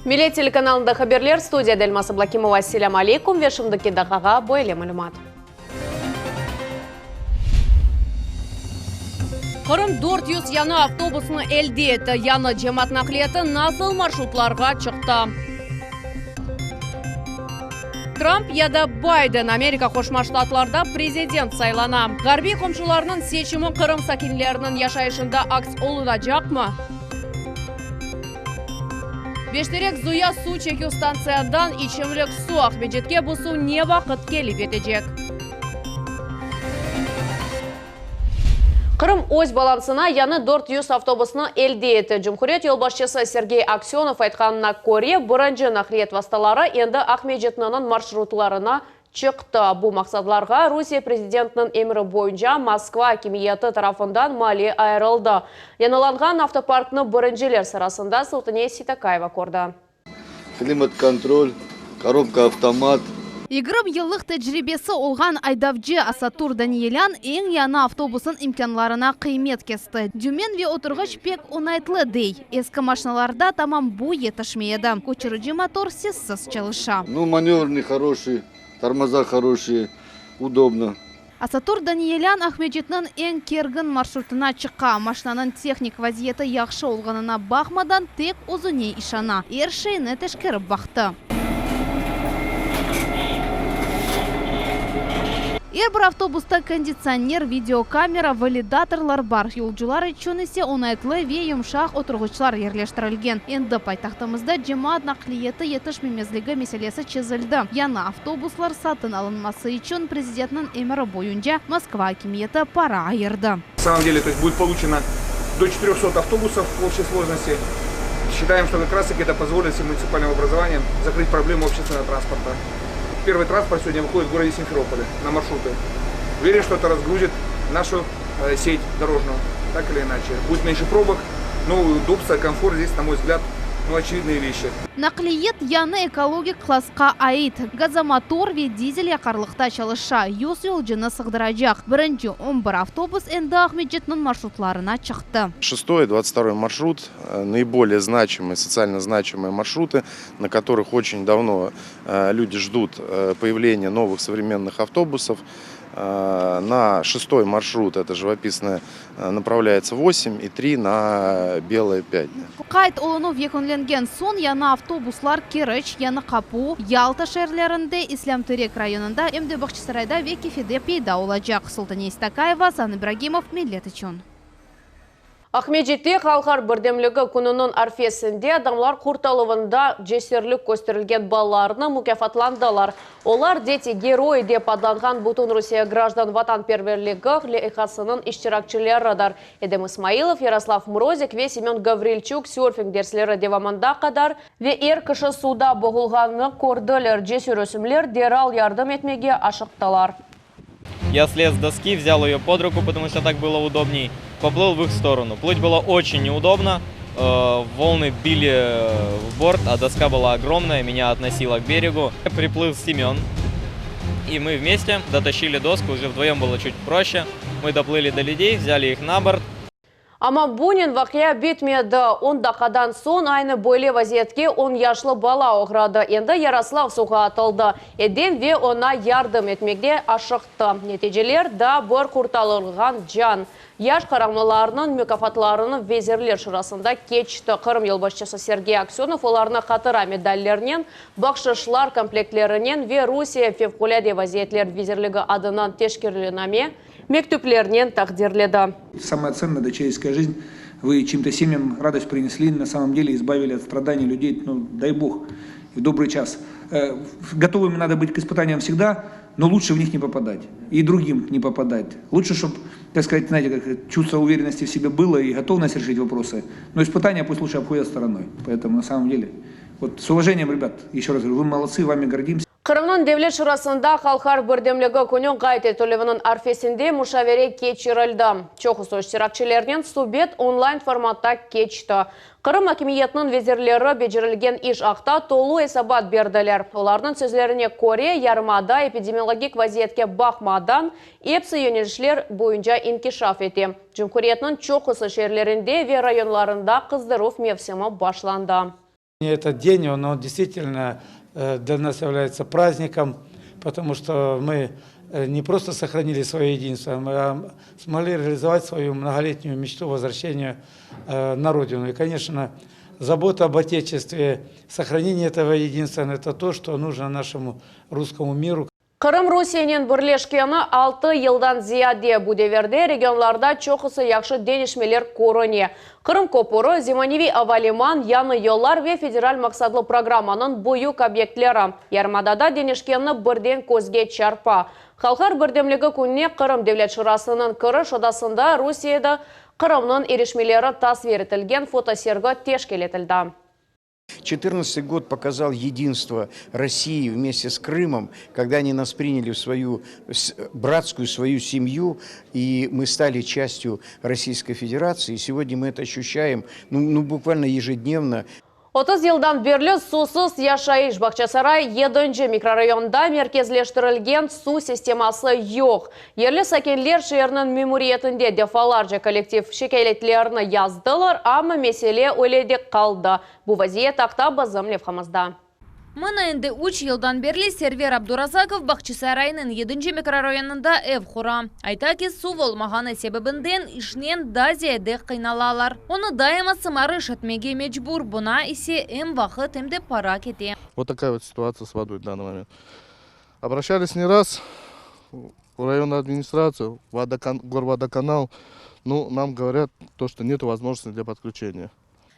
Millet telekanalında haberler, studiyada Elmaz Ablakimova. Selâm aleykum ve şimdiki daqqağa böyle malümat. Qırım 400 yañı avtobusnı elde etti. Yañı cemaat naqliyatı nasıl marşrutlarğa çıqtı? Tramp ya da Bayden Amerika Qoşma Ştatlarda prezident saylana. Ğarbiy qomşularnıñ seçimi Qırım sakinleriniñ yaşayışında aks olunacaqmı? Beşterek Zuya suv çeküv stantsiyadan içimlik suv, Aqmescitke bu suv ne vaqıt kelip yetecek? Qırım öz balansına yañı 400 avtobusnı elde etti. Cumhuriyet yolbaşçısı Sergey Aksönov aytqanına köre, birinci naqliyet vastaları endi Aqmescitniñ marşrutlarına çıqtı. Bu maqsadlarğa Rusiye prezidentiniñ emri boyunca Moskva akimiyeti tarafından maliye ayırıldı. Yañılanğan avtoparknı birinciler sırasında Sultaniye Seytakayeva kördi. Klimat-kontrol, korobka avtomat. Yigirmi yıllıq tecribesi olğan aydavcı Asatur Daniyelân eñ yañı avtobusnıñ imkânlarına qıymet kesti. Dümen ve oturğıç pek oñaytlı, dey. Eski maşinalarda tamam bu yetişmey edi. Köçürici motor sessiz çalışa. Nu, manevrnıy horoşiy, tormoza horoşiye, udobno. Asatur Daniyelân Aqmescitniñ eñ kergin marşrutına çıqa. Maşinanıñ tehnik vaziyeti yahşı olğanına baqmadan, tek özüne işana. Er şeyni teşkerip baqtı. Er bir avtobusta konditsioner, videokamera, validatorlar bar, yolcular içün ise oñaytlı ve yumşaq oturğıçlar yerleştirilgen. Endi paytahtımızda cemaat naqliyatı yetişmemezligi meselesi çezildi. Yañı avtobuslar satın alınması içün prezidentniñ emiri boyunca Moskva akimiyeti para ayırdı. Na samom dele, to est budet poluçeno do çetirehsot avtobusov v obşey slojnosti. Sçitaem, çto kak raz taki eto pozvolit vsem munitsipalnym obrazovaniyam zakrıt problemu obşestvennogo transporta. Pervıy transport segodnâ vıhodit v gorode Simferopole na marşruty. Uveren, çto eto razgruzit našu setь dorojnuyu, tak ili inaçe. Budet menşe probok, no udobstvo, komfort zdes, na moy vzglâd, nu oçevidnıye veşçi. Naqliyet yañı ekologik klassqa ait, gazomotor ve dizel yaqarlıqta çalışa, 100 yolcunı sığdıracaq. Birinci on bir avtobus endi Aqmescitniñ marşrutlarına çıqtı. Şestoy, dvadtsat vtoroy marşrut, naiboliye znaçimıye, sotsialno znaçimıye marşrutı, na kotorıh oçen davno lüdi jdut poyavleniya novıh sovremennıh avtobusov. Na şestoy marşrut, eto Živopisnaya, napravlâyatsa vosem i tri na Beloye pât. Qayd olunuv yekünlengen soñ yañı avtobuslar Keriç, Yañı Qapu, Yalta şeerlerinde, İslâm Terek rayonında, em de Bağçasarayda ve Kefede peyda olacaq. Sultaniye İstakayeva, Asan İbragimov, Millet içün. Aqmescitte Halqar birdemligi kününiñ arfesinde adamlar qurtaluvında cesürlik kösterilgen balalarnı mukâfatlandılar. Olar Deti Geroyi dep adlanğan Bütünrusiye grajdan vatanperverligi leyhasınıñ iştirakçileridir. Edem İsmailov, Yaroslav Mrozik ve Semön Gavrilçuk sörfing dersleri devamında qadar ve er kişi suvda boğulğanını kördiler. Cesür ösümler deral yardım etmege aşıqtılar. Ya slez s doski, vzâl eyo pod ruku, potomu çto tak bylo udobney, poplıl v ih storonu. Plıt bylo oçen neudobno, volnı bili v bort, a doska byla ogromnaya, menya otnosila k beregu. Priplıl Semön, i mı vmeste dotaşili dosku, uje vdvoyom bylo çut proşçe. Mı doplıli do lüdey, vzâli ih na bort. Amma bunen vaqia bitmedi. On daqqadan soñ aynı böyle vaziyetke on yaşlı bala oğradı. Endi Yaroslav suvğa atıldı. Edem ve oña yardım etmekte aşıqtı. Neticeler, daa bir qurtarılğan can. Yaş qaramanlarnıñ mukâfatlarını Vezirler Şurasında keçti. Qırım yolbaşçısı Sergey Aksönov olarnı hatıra medallerinen, bahşışlar komplektlerinen ve Rusiye Fevqulâde vaziyetler vezirligi adından teşkirlename Mektüplernen taqdirledi. Самое ценное, это человеческая жизнь. Вы чьим-то семьям радость принесли, на самом деле избавили от страданий людей, ну, дай Бог, в добрый час. Готовыми надо быть к испытаниям всегда, но лучше в них не попадать и другим не попадать. Лучше, чтоб, так сказать, знаете, как чувство уверенности в себе было и готовность решить вопросы, но испытания пусть лучше обходят стороной. Поэтому, на самом деле, вот с уважением, ребят, еще раз говорю, вы молодцы, вами гордимся. Qırımnıñ Devlet Şurasında Halqar birdemligi künü qayd etilüviniñ arfesinde muşavere keçirildi. Çoqusı iştirakçilernen subet onlayn formatta keçti. Qırım akimiyetiniñ vezirleri becerilgen iş aqta tolu esabat berdiler. Olarnıñ sözlerine köre, yarımada epidemiologik vaziyetke baqmadan, epsi yönelişler boyunca inkişaf ete. Cumhuriyetniñ çoqusı şeerlerinde ve rayonlarında qızdıruv mevsimi başlandı. Этот день, он, он действительно э, для нас является праздником, потому что мы э, не просто сохранили свое единство, мы а, смогли реализовать свою многолетнюю мечту возвращения э, на родину. И, конечно, забота об Отечестве, сохранение этого единства – это то, что нужно нашему русскому миру. Qırım Rusiyenen birleşkeni 6 yıldan ziyade bu devirde regionlarda çoqusı yahşı deñişmeler körüne. Qırım köpüri, zemaneviy avaliman, yañı yollar ve federal maqsatlı programmanıñ büyük obyektleri. Yarımadada deñişkeni birden közge çarpa. Halqlar birdemligi kününe Qırım Devlet Şurasınıñ kiriş odasında Rusiyede Qırımnıñ irişmeleri tasvir etilgen fotosergi teşkil etildi. 14 год показал единство России вместе с Крымом, когда они нас приняли в свою братскую свою семью, и мы стали частью Российской Федерации. И сегодня мы это ощущаем ну, ну, буквально ежедневно. 30 yıldan berli suvsız yaşayış Bağçasaray 7 mikrorayonda merkezleştirilgen suv sisteması yoq. Yerli sakinler şeerniñ memuriyetine defalarca kollektiv şikâyetlerini yazdılar, amma mesele öyle de qaldı. Bu vaziyet aqta bizim levhamızda. Mına endi 3 yıldan berli Server Abdurazakov Bağçasaraynıñ 7 mikrorayonında ev qura. Ayta ki suv olmağanı sebebinden işnen daa ziyade qıynalalar. Onı daima sımarış etmege mecbur. Buña ise em vaqıt em de para kete. Вот такая вот ситуация с водой в данный момент. Обращались не раз в районную администрацию, водокан, горводоканал. Ну, нам говорят, то, что нет возможности для подключения.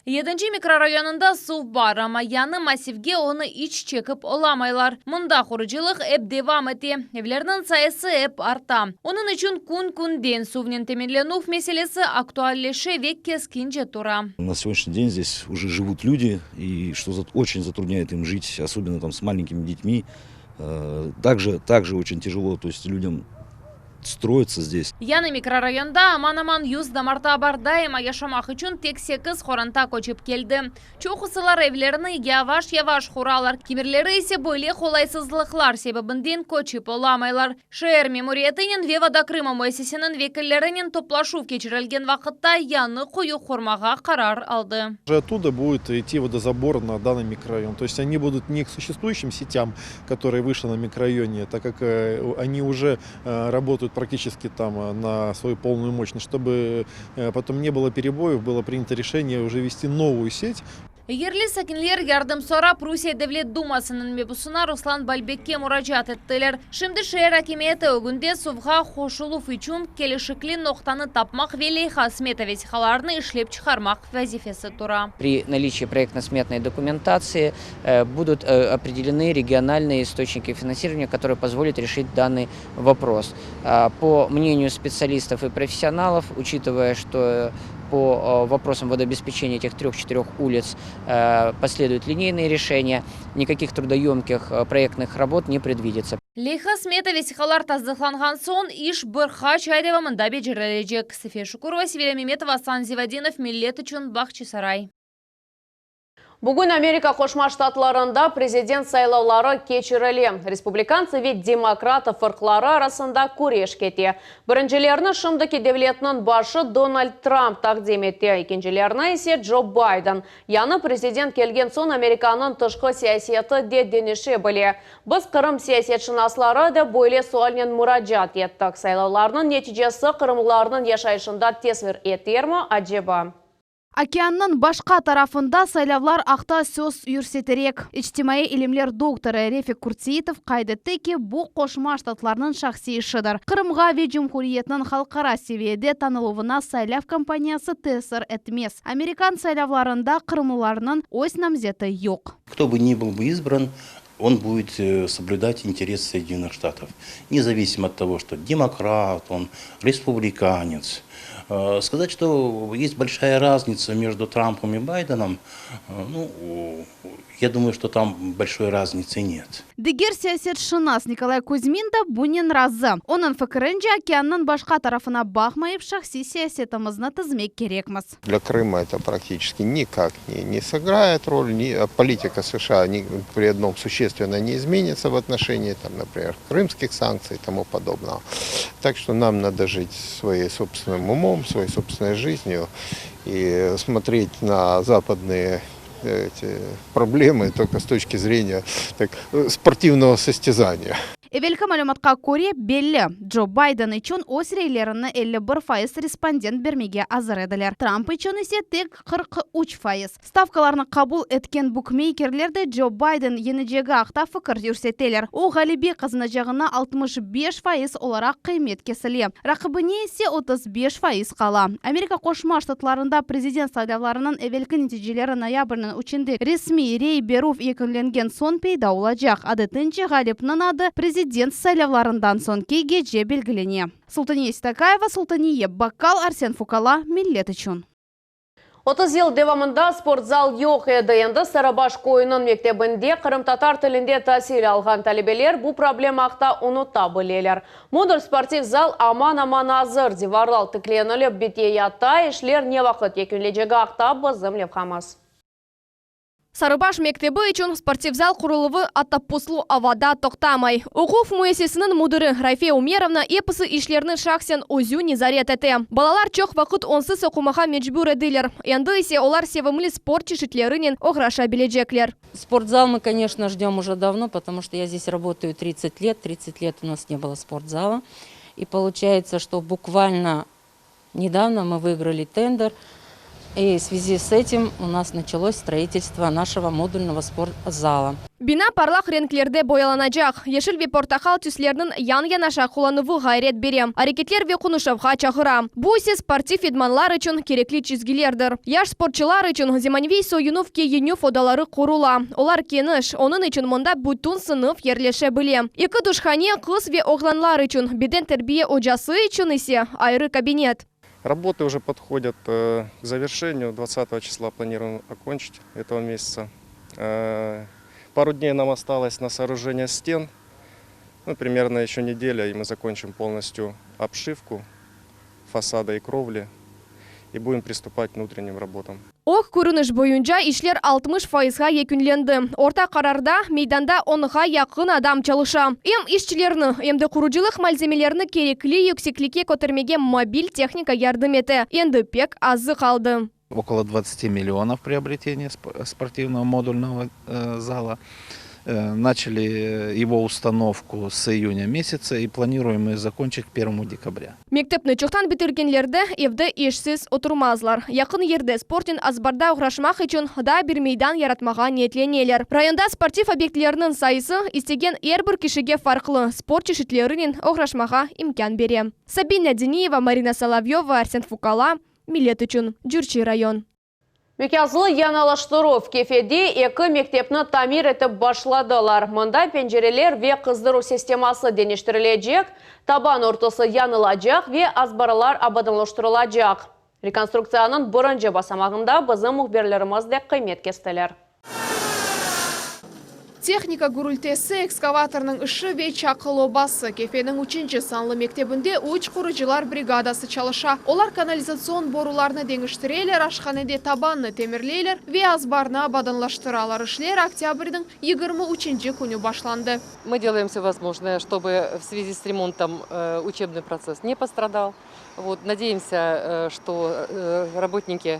7 mikrorayonında suv bar, amma yañı massivge onı iç çekip olamaylar. Mında qurucılıq ep devam ete. Evlerniñ sayısı ep arta. Onıñ içün kün-künden suvnen teminlenüv meselesi aktualleşe ve keskince tura. На сегодняшний день здесь уже живут люди, и что очень затрудняет им жить, особенно там с маленькими детьми. Также, также очень тяжело, то есть людям строиться здесь. Yañı mikrorayonda aman-aman 100 damarta bar daima yaşamaq içün tek 8 qoranta köçip keldi. Çoqusılar evlerini yavaş-yavaş quralar. Kimerleri ise böyle qolaysızlıqlar sebebinden köçip olamaylar. Şeer memuriyetinen ve Voda Krıma müessisesiniñ vekillerinen toplaşuv keçirilgen vaqıtta yañı quyu qurmağa qarar aldı. Уже оттуда будет идти водозабор на данный микрорайон. То есть они будут не к существующим сетям, которые вышли на микрорайоне, так как они уже работают практически там на свою полную мощность. Чтобы потом не было перебоев, было принято решение уже вести новую сеть. Yerli sakinler yardım sorap Rusiye Devlet Dumasınıñ mebusına Ruslan Balbekke muracaat ettiler. Şimdi şeer akimiyeti ögünde suvğa qoşuluv içün kelişikli noqtanı tapmaq ve leyha smeta vesiqalarını işlep çıqarmaq vazifesi tura. При наличии проектно-сметной документации будут определены региональные источники финансирования, которые позволят решить данный вопрос. По мнению специалистов и профессионалов, учитывая, что по вопросам водообеспечения этих трех-четырех улиц последуют линейные решения, никаких трудоемких проектных работ не предвидится. Leyha smeta vesiqalar tasdıqlanğan soñ iş bir qaç ay devamında becerilecek. София Шукурова, Севиля Меметова, Асан Зивадинов, Millet içün Bağçasaray. Bugün Amerika Qoşma Ştatlarında prezident saylavları keçirile. Respublikansı ve demokrat fırqaları arasında küreş kete. Birincilerini şimdiki devletniñ başı Donald Trump taqdim etti. Ekincilerini ise Joe Biden. Yañı prezident kelgen soñ Amerikanıñ tışqı siyaseti de deñişe bile. Biz Qırım siyasetşınaslarına da böyle sualnen muracaat ettik. Saylavlarnıñ neticesi qırımlılarnıñ yaşayışında tesir etermi aceba? Okeannıñ başqa tarafında saylavlar aqta söz yürseterek. İçtimaiy ilimler doktorı Refik Kurtseitov qayd etti ki, bu Qoşma Ştatlarnıñ şahsiy işidir. Qırımğa ve Cumhuriyetniñ halqara seviyede tanıluvına saylav kampaniyası tesir etmez. Amerikan saylavlarında qırımlılarnıñ öz namzeti yoq. Кто бы ни был бы избран, он будет соблюдать интересы Соединенных Штатов. Независимо от того, что демократ, он республиканец. Сказать, что есть большая разница между Трампом и Байденом, ну, я думаю, что там большой разницы нет. Diger siyasetşınas Nikolay Kuzmin da bunen razı. Onıñ fikirince okeannıñ başqa tarafına baqmayıp şahsiy siyasetimizni tizmek kerekmiz. Для Крыма это практически никак не сыграет роль. Ни, политика США ни при одном существенно не изменится в отношении, там, например, крымских санкций и тому подобного. Так что нам надо жить своим собственным умом, своей собственной жизнью и смотреть на западные эти проблемы только с точки зрения так, спортивного состязания. Evelki malümatqa köre, belli, Joe Biden içün öz reylerini 51% respondent bermege azır ediler, Trump içün ise tek 43%. Stavkalarnı qabul etken bukmeykerler de Joe Biden yeñecegi aqta fikir yürseteler. O, ğalebe qazanacağına 65% olaraq qıymet kesile, raqibine ise 35% qala. Amerika Qoşma Ştatlarında prezident saylavlarınıñ evelki neticeleri noyabrniñ üçünde resmiy rey berüv yekünlengen soñ peyda olacaq. Adetince, ğalipniñ adı prezident saylavlarından soñki gece belgilene. Sultaniye Seytakayeva, Sultaniye Bakkal, Arsen Fukala, Millet içün. 30 yıl devamında sportzal yoq edi. Endi Sarıbaş köyüniñ mektebinde qırımtatar tilinde tasil alğan talebeler bu problema aqta unuta bileler. Modul sportiv zal aman-aman azır, divarlar tiklenilip biteyata, işler ne vaqıt yekünlecegi aqta bizim levhamız. Sarıbaş mektebi içün sportiv zal quruluvı atta puslu avada toqtamay. Oquv müessisesiniñ müdiri Rayfe Ümerovna episi işlerni şahsen özü nezaret ete. Balalar çoq vaqıt onsız oqumağa mecbur ediler, endi ise olar sevimli sport çeşitlerinen oğraşa bilecekler. Спортзал мы, конечно, ждем уже давно, потому что я здесь работаю 30 лет, 30 лет у нас не было спортзала. И получается, что буквально недавно мы выиграли тендер, и в связи с этим у нас началось строительство нашего модульного спортзала. Bina parlaq renklerde boyalanacaq. Yeşil ve portaqal tüslerniñ yan-yanaşa qullanuvı ğayret bere, areketler ve qonuşuvğa çağıra. Bu ise sportiv idmanlar içün kerekli çizgilerdir. Yaş sportçılar içün zemaneviy soyunuv-kiyinüv odaları qurula. Olar keniş, onıñ içün mında bütün sınıf yerleşe bile. Eki duşhane qız ve oğlanlar içün, beden terbiye ocası içün ise ayrı kabinet. Работы уже подходят к завершению. 20 числа планируем окончить этого месяца. Пару дней нам осталось на сооружение стен. Ну, примерно еще неделя, и мы закончим полностью обшивку фасада и кровли. И будем приступать к внутренним работам. Ög körüniş boyunca işler 60 fayızğa yekünlendi. Orta qararda meydanda onğa yaqın adam çalışa. Em işçilerni, em de qurucılıq malzemelerini kerekli yükseklikke kötermege mobil tehnika yardım ete. Endi pek azı qaldı. Около 20 миллионов приобретения спортивного модульного зала. Начали его установку с июня месяца и планируем ее закончить к 1 декабря. Mektepni çoqtan bitirgenler de evde işsiz oturmazlar. Yaqın yerde sportnen azbarda oğraşmaq içün daa bir meydan yaratmağa niyetleneler. Rayonda sportiv obyektleriniñ sayısı istegen er bir kişige farqlı sport çeşitlerinen oğraşmağa imkân bere. Sabina Diniyeva, Marina Solovyova, Arsen Fukala, Millet içün, Cürçi rayon. Mekâzlı yañılaştıruv. Kefede eki mektepni tamir etip başladılar. Mında pencereler ve qızdıruv sisteması deñiştirilecek, taban örtüsi yañılacaq ve azbarlar abadanlaştırılacaq. Rekonstruktsiyanıñ birinci basamağında bizim mühbirlerimiz de qıymet kestiler. Tehnika gürültesi, ekskavatornıñ işi ve çaqıl obası. Kefeniñ üçünci sanlı mektebinde üç qurucılar brigadası çalışa. Olar kanalizatsion borularnı deñiştireler, aşhanede tabannı temirleyler ve azbarnı abadanlaştıralar. İşler oktâbrniñ 23 künü başlandı. Мы делаем все возможное, чтобы в связи с ремонтом учебный процесс не пострадал. Вот, надеемся, что работники,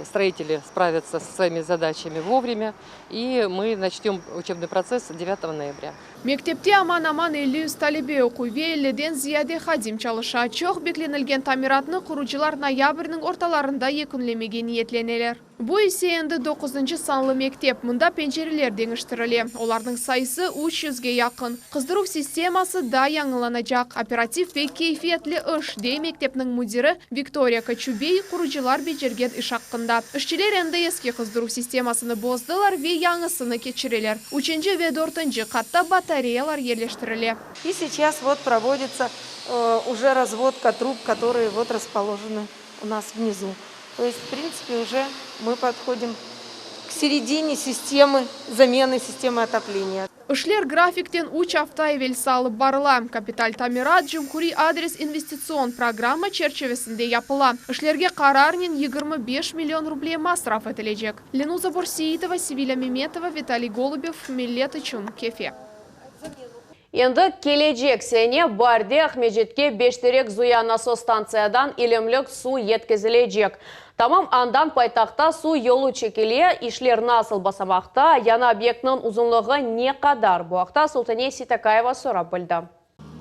строители справятся со своими задачами вовремя, и мы начнем учебный процесс 9 ноября. Mektepte aman-aman 500 talebe oquy ve 50-den ziyade hadim çalışa. Çoq beklenilgen tamiratnı qurucılar noyabrniñ ortalarında yekünlemege niyetleneler. Bu ise endi doquzıncı sanlı mektep. Mında pencereler deñiştirile. Olarnıñ sayısı 300-ge yaqın. Qızdıruv sisteması da yañılanacaq. Operativ ve keyfiyetli iş, dey mektepniñ müdiri Viktoriya Koçubey qurucılar becergen iş aqqında. İşçiler endi eski qızdıruv sistemasını bozdılar ve yañısını keçireler. Üçünci ve dörtünci qatta batareyalar yerleştirile. И сейчас вот проводится уже разводка труб, которые вот расположены у нас внизу. То есть, в принципе, уже мы подходим к середине системы замены системы отопления. İşler grafikten üç afta evelsi alıp barıla. Kapital tamirat Cumhuriy adres investitsion programma çerçivesinde yapıla. İşlerge qararnen 25 million ruble masraf etilecek. Lenuza Borseitova, Sevilya Memetova, Vitaliy Golubev, Millet içün, Kefe. Endi kelecek sene baarde Aqmescitke Beşterek Zuya nasos stantsiyadan ilimlik suv yetkizilecek. Tamam andan paytahta suv yolu çekile, işler nasıl basamaqta, yañı obyektniñ uzunlığı ne qadar, bu aqta Sultane Seytakayeva sorap bildi.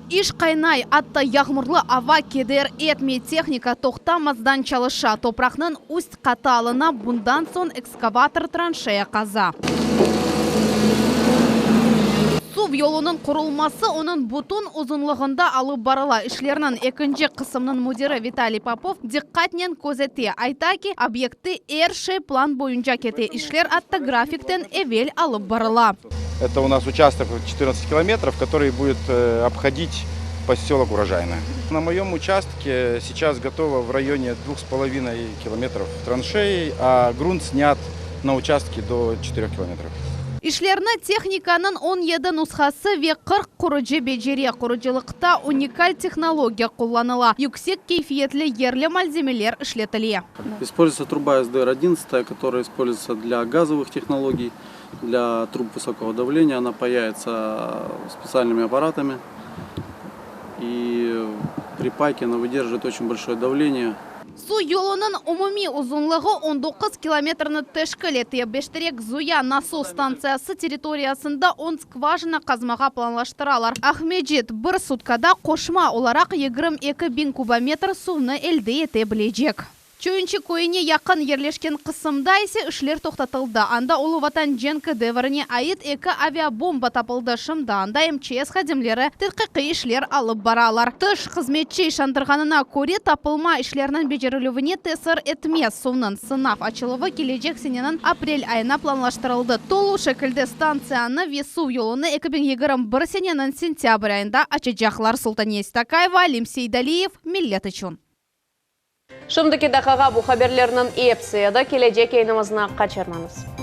İş qaynay, atta yağmurlı ava keder etmey, tehnika toqtamazdan çalışa, topraqnıñ üst qatı alına, bundan soñ ekskavator tranşeya qaza. Suv yolunıñ qurulması onıñ bütün uzunlığında alıp barıla. İşlerniñ ekinci qısımnıñ müdiri Vitaliy Popov diqqatnen közete, ayta ki, obyektte er şey plan boyunca kete, işler atta grafikten evel alıp barıla. Это у нас участок 14 километров, который будет обходить поселок Урожайное. На моем участке сейчас готово в районе 2,5 километров траншеи, а грунт снят на участке до 4 километров. İşlerni tehnikanıñ 17 nushası ve 40 qurucı becere. Qurucılıqta unikal tehnologiya qullanıla, yüksek keyfiyetli yerli malzemeler işletile. Используется труба СДР одиннадцатая, которая используется для газовых технологий, для труб высокого давления. Она паяется специальными аппаратами. И при пайке она выдерживает очень большое давление. Suv yolunıñ umumiy uzunlığı 19 kilometrni teşkil ete. Beşterek Zuya nasos stantsiyası territoriyasında on skvajina qazmağa planlaştıralar. Aqmescit bir sutkada qoşma olaraq 22 biñ kubometr suvnı elde ete bilecek. Çoyunçı köyüne yaqın yerleşken qısımda ise işler toqtatıldı. Anda Ulu Vatan cenki devirine ait eki aviabomba tapıldı. Şimdi anda MÇS hadimleri tedqiqiy işler alıp baralar. Tış hızmetçi işandırğanına köre, tapılma işlerniñ becerilüvine tesir etmez. Suvnıñ sınav açıluvı kelecek seneniñ aprel ayına planlaştırıldı. Tolu şekilde stantsiyanı ve suv yolunı 2021 seneniñ sentâbr ayında açacaqlar. Sultaniye Seytakayeva, Alim Seydaliyev, Millet içün. Şimdiki daqqağa bu haberlerniñ episi edi. Kelecek yayınımıznı qaçırmañız.